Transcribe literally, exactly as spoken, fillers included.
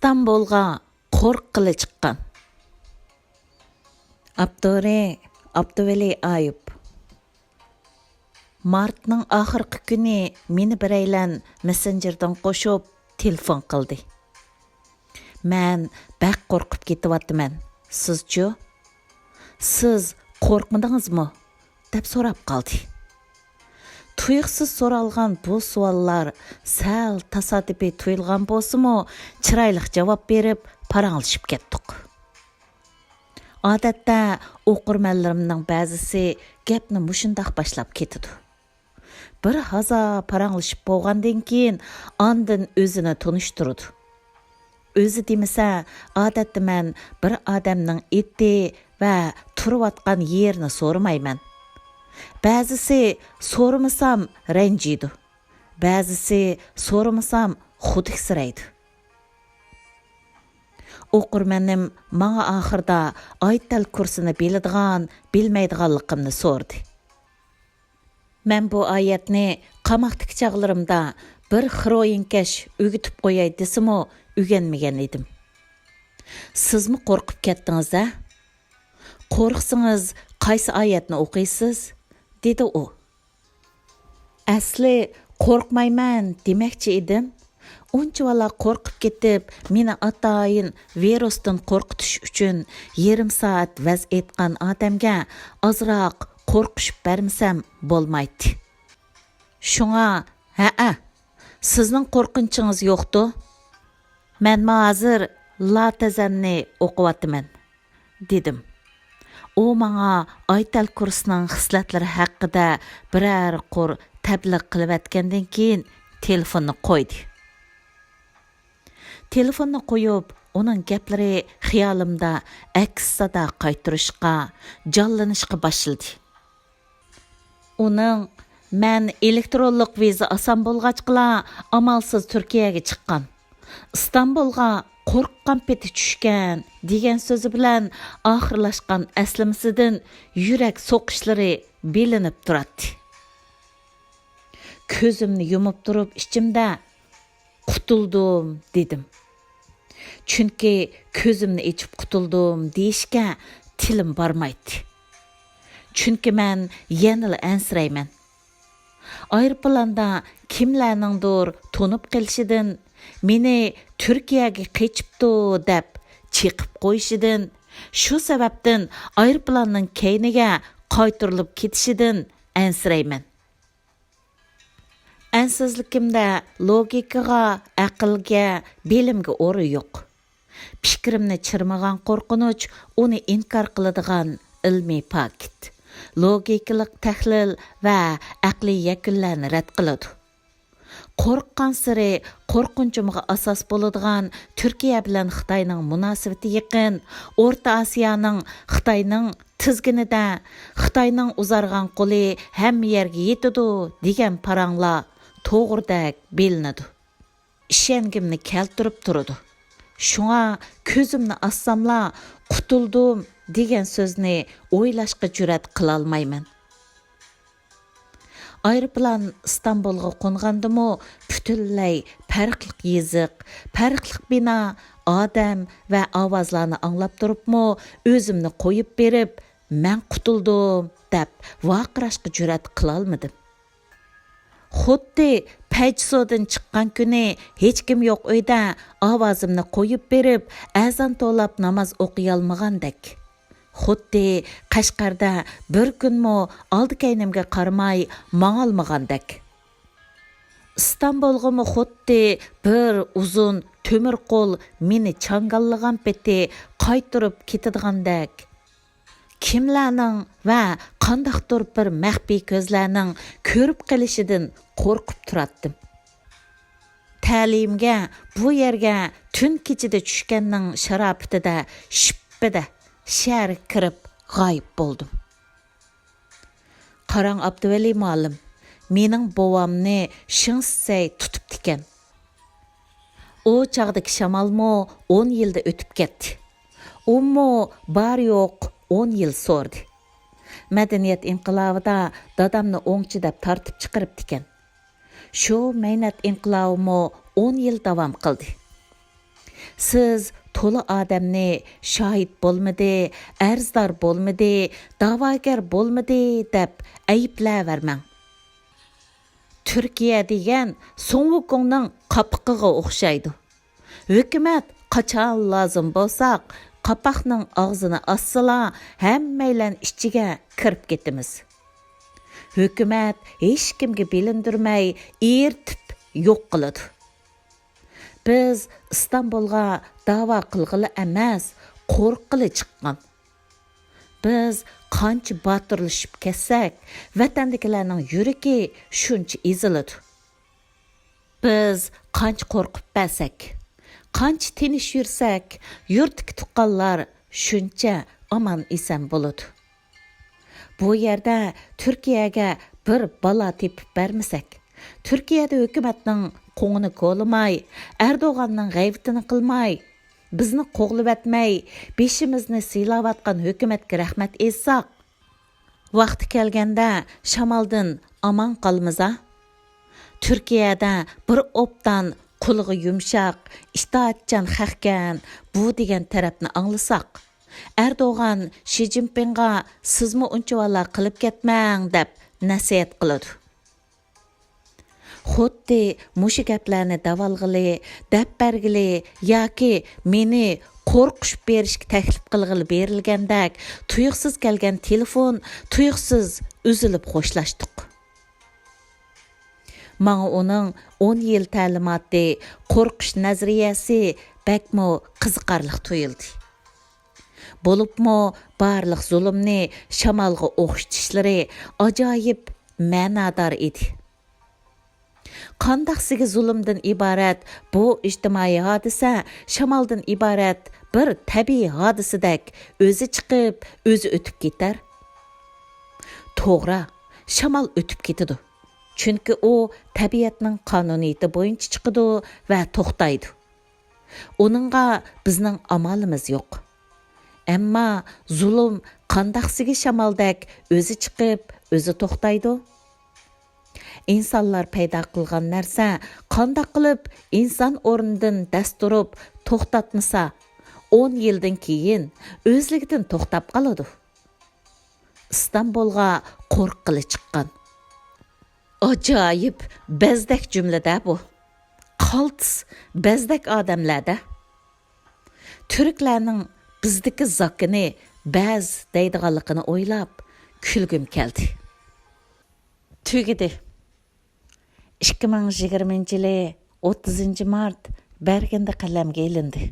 ئىستانبۇلغا قورققىلى چىققان. ئاپتورى: ئابدۇۋەلى ئايۇپ. مارتنىڭ ئاخىرقى كۈنى مېنى بىرەيلەن مېسسېنجېردىن قوشۇپ تېلېفون قىلدى. مەن بەك قورقۇپ كېتىۋاتىمەن. سىزچۇ؟ سىز قورقمىدىڭىزمۇ؟ دەپ سوراپ قالدى. تۇيۇقسىز سورالغان بۇ سوئاللار سەل تاسادىپىي تۇيۇلغان بولسىمۇ، چىرايلىق جاۋاب بېرىپ پاراڭلىشىپ كەتتۇق. ئادەتتە ئوقۇرمەنلىرىمنىڭ بەزىسى گەپنى مۇشۇنداق باشلاپ كېتىدۇ. بىر ھازا پاراڭلىشىپ بولغاندىن كېيىن، ئاندىن ئۆزىنى تونۇشتۇرىدۇ. ئۆزى دېمىسە، ئادەتتە مەن بىر ئادەمنىڭ ئېتى ۋە تۇرۇۋاتقان يېرىنى سورىمايمەن. بەزىسى سورىمىسام رەنجىيدۇ، بەزىسى سورىمىسام خۇدۈكسىرەيدۇ. ئوقۇرمەنلىرىم ماڭا ئاخىرىدا ئايەتەل كۇرسىنى بىلىدىغان، بىلمەيدىغانلىقىمنى سورىدى. مەن بۇ ئايەتنى قاماقتىكى چاغلىرىمدا بىر خىروئىنكەش ئۆگىتىپ قوياي دېسىمۇ، ئۆگەنمىگەن ئىدىم. سىزمۇ قورقۇپ كەتتىڭىز ھە؟ قورقسىڭىز قايسى ئايەتنى ئوقۇيسىز؟ دېدى ئۇ. ئەسلى قورقمايمەن دېمەكچى ئىدىم. ئۇنچىۋالا قورقۇپ كېتىپ، مېنى ئاتايىن ۋىرۇستىن قورقۇتۇش ئۈچۈن يېرىم سائەت ۋەز ئېيتقان ئادەمگە ئازراق قورقۇشۇپ بەرمىسەم بولمايتتى. شۇڭا، ھەئە، سىزنىڭ قورقۇنچىڭىز يوقتۇ؟ مەنمۇ ھازىر لا تەزەننى ئوقۇۋاتىمەن. دېدىم. ئۇ ماڭا ئايتەل كۇرسنىڭ خىسلەتلىرى ھەققىدە بىرەر قۇر تەبلىغ قىلىۋەتكەندىن كېيىن تېلېفوننى قويدى. تېلېفوننى قويۇپ، ئۇنىڭ گەپلىرى خىيالىمدا ئەكس سادا قايتۇرۇشقا، جانلىنىشقا باشلىدى. ئۇنىڭ، مەن ئېلېكترونلۇق ۋىزا ئاسان بولغاچقىلا، ئامالسىز تۈركىيەگە چىققان. ئىستانبۇلغا قورققان پېتى چۈشكەن، دېگەن سۆزى بىلەن ئاخىرلاشقان ئەسلىمىسىدىن يۈرەك سوقۇشلىرى بىلىنىپ تۇراتتى. كۆزۈمنى يۇمۇپ تۇرۇپ ئىچىمدە، قۇتۇلدۇم، دېدىم. چۈنكى كۆزۈمنى ئېچىپ قۇتۇلدۇم دېيىشكە تىلىم بارمايتتى. چۈنكى مەن يەنىلا ئەنسىرەيمەن. ئايروپىلاندا كىملەرنىڭدۇر تونۇپ قېلىشىدىن، مېنى تۈركىيەگە قېچىپتۇ دەپ چېقىپ قويۇشىدىن، شۇ سەۋەبتىن ئايروپىلاننىڭ كەينىگە قايتۇرۇلۇپ كېتىشىدىن ئەنسىرەيمەن. ئەنسىزلىكىمدە لوگىكىغا، ئەقىلگە، بىلىمگە ئورۇن يوق. پىكرىمنى چىرمىغان قورقۇنچ ئۇنى ئىنكار قىلىدىغان ئىلمىي پاكىت، لوگىكىلىق تەھلىل ۋە ئەقلىي يەكۈنلەرنى رەت قىلىدۇ. قورققانسېرى قورقۇنچۇمغا ئاساس بولىدىغان تۈركىيە بىلەن خىتاينىڭ مۇناسىۋىتى يېقىن، ئورتا ئاسىيانىڭ خىتاينىڭ تىزگىنىدە، خىتاينىڭ ئۇزارغان قولى ھەممە يەرگە يېتىدۇ دېگەن پاراڭلار توغرىدەك بىلىنىدۇ. ئىشەنگۈمنى كەلتۈرۈپ تۇرىدۇ. شۇڭا كۆزۈمنى ئاچساملا، قۇتۇلدۇم دېگەن سۆزنى ئويلاشقا جۈرئەت قىلالمايمەن. ئايروپىلان ئىستانبۇلغا قونغاندىمۇ پۈتۈنلەي پەرقلىق يېزىق، پەرقلىق بىنا، ئادەم ۋە ئاۋازلارنى ئاڭلاپ تۇرۇپمۇ ئۆزۈمنى قويۇپ بېرىپ، مەن قۇتۇلدۇم دەپ ۋارقىراشقا جۈرئەت قىلالمىدىم. خۇددى پەجسودىن چىققان كۈنى ھېچكىم يوق ئۆيدە ئاۋازىمنى قويۇپ بېرىپ، ئەزان توۋلاپ ناماز ئوقۇيالمىغاندەك. خۇددى قەشقەردە بىر كۈنمۇ ئالدى-كەينىمگە قارىماي ماڭالمىغاندەك. ئىستانبۇلغىمۇ خۇددى بىر ئۇزۇن تۆمۈر قول مېنى چاڭگاللىغان پېتى قايتۇرۇپ كېتىدىغاندەك. كىملەرنىڭ ۋە قانداقتۇر بىر مەخپىي كۆزلەرنىڭ كۆرۈپ قېلىشىدىن قورقۇپ تۇراتتىم. تەلىيىمگە بۇ يەرگە تۈن كېچىدە چۈشكەننىڭ شاراپىتىدە شىپپىدە شەھەرگە كىرىپ غايىب بولدۇم. قاراڭ ئابدۇۋەلى مۇئەللىم، مېنىڭ بوۋامنى شېڭ شىسەي تۇتۇپتىكەن. ئۇ چاغدىكى شامالمۇ ئون يىلدا ئۆتۈپ كەتتى. ئۇمۇ بار يوق ئون يىل سورىدى. مەدەنىيەت ئىنقىلابىدا دادامنى ئوڭچى دەپ تارتىپ چىقىرىپتىكەن. شۇ مەينەت ئىنقىلابىمۇ ئون يىل داۋام قىلدى. سىز تولا ئادەمنى شاھىت بولمىدى، ئەرزدار بولمىدى، داۋاگەر بولمىدى دەپ ئەيىبلەۋەرمەڭ. تۈركىيە دېگەن سۇڭ ۋۇكۇڭنىڭ قاپىقىغا ئوخشايدۇ. ھۆكۈمەت قاچان لازىم بولساق، قاپاقنىڭ ئاغزىنى ئاچسىلا، ھەممەيلەن ئىچىگە كىرىپ كېتىمىز. ھۆكۈمەت ھېچكىمگە بىلىندۈرمەي ئېرىتىپ يوق قىلىدۇ. بىز ئىستانبۇلغا داۋا قىلغىلى ئەمەس، قورققىلى چىققان. بىز قانچە باتۇرلىشىپ كەتسەك، ۋەتەندىكىلەرنىڭ يۈرىكى شۇنچە ئېزىلىدۇ. بىز قانچە قورقۇپ بەرسەك، قانچە تىنچ يۈرسەك، يۇرتتىكى تۇغقانلار شۇنچە ئامان-ئېسەن بولىدۇ. بۇ يەردە تۈركىيەگە بىر بالا تېپىپ بەرمىسەك، تۈركىيەدە ھۆكۈمەتنىڭ قوڭىنى كولىماي، ئەردوغاننىڭ غەيۋىتىنى قىلماي، بىزنى قوغلىۋەتمەي، بېشىمىزنى سىيلاۋاتقان ھۆكۈمەتكە رەھمەت ئېيتساق، ۋاقتى كەلگەندە شامالدىن ئامان قالىمىزا؟ تۈركىيەدە بىر ئوبدان، قۇلىقى يۇمشاق، ئىتائەتچان خەقكەن بۇ دېگەن تەرەپنى ئاڭلىساق، ئەردوغان شى جىنپىڭغا سىزمۇ ئۇنچىۋالا قىلىپ كەتمەڭ دەپ نەسىھەت قىلىدۇ. خۇددى مۇشۇ گەپلەرنى دەۋالغىلى، دەپ بەرگىلى ياكى مېنى قورقۇش بېرىشكە تەكلىپ قىلغىلى بېرىلگەندەك، تۇيۇقسىز كەلگەن تېلېفون، تۇيۇقسىز ئۈزۈلۈپ خوشلاشتۇق. ماڭا ئۇنىڭ ئون يىل تەلىماتى، قورقۇش نەزەرىيەسى بەكمۇ قىزىقارلىق تۇيۇلدى. بولۇپمۇ بارلىق زۇلۇمنى شامالغا ئوخشىتىشلىرى ئاجايىپ مەنادار ئىدى. قانداقسىگە زۇلۇمدىن ئىبارەت بۇ ئىجتىمائىي ھادىسە شامالدىن ئىبارەت بىر تەبىئىي ھادىسىدەك ئۆزى چىقىپ، ئۆزى ئۆتۈپ كېتەر؟ توغرا، شامال ئۆتۈپ كېتىدۇ. چۈنكى ئۇ تەبىئەتنىڭ قانۇنىيىتى بويىچە چىقىدۇ ۋە توختايدۇ. ئۇنىڭغا بىزنىڭ ئامالىمىز يوق. ئەمما زۇلۇم قانداقسىگە شامالدەك ئۆزى چىقىپ، ئۆزى توختايدۇ؟ ئىنسانلار پەيدا قىلغان نەرسە قانداق قىلىپ ئىنسان ئورنىدىن دەس تۇرۇپ توختاتمىسا، ئون يىلدىن كېيىن ئۆزلۈكىدىن توختاپ قالىدۇ. ئىستانبۇلغا قورققىلى چىققان. ئاجايىپ بەزدەك جۈملىدە بۇ. قالتىس بەزدەك ئادەملەردە. تۈركلەرنىڭ بىزدىكى زاكىنى بەز دەيدىغانلىقىنى ئويلاپ كۈلگۈم كەلدى. تۈگىدى. ئىككى مىڭ يىگىرمىنچى يىلى ئوتتۇزىنچى مارت بەرگىندە قەلەمگە ئېلىندى.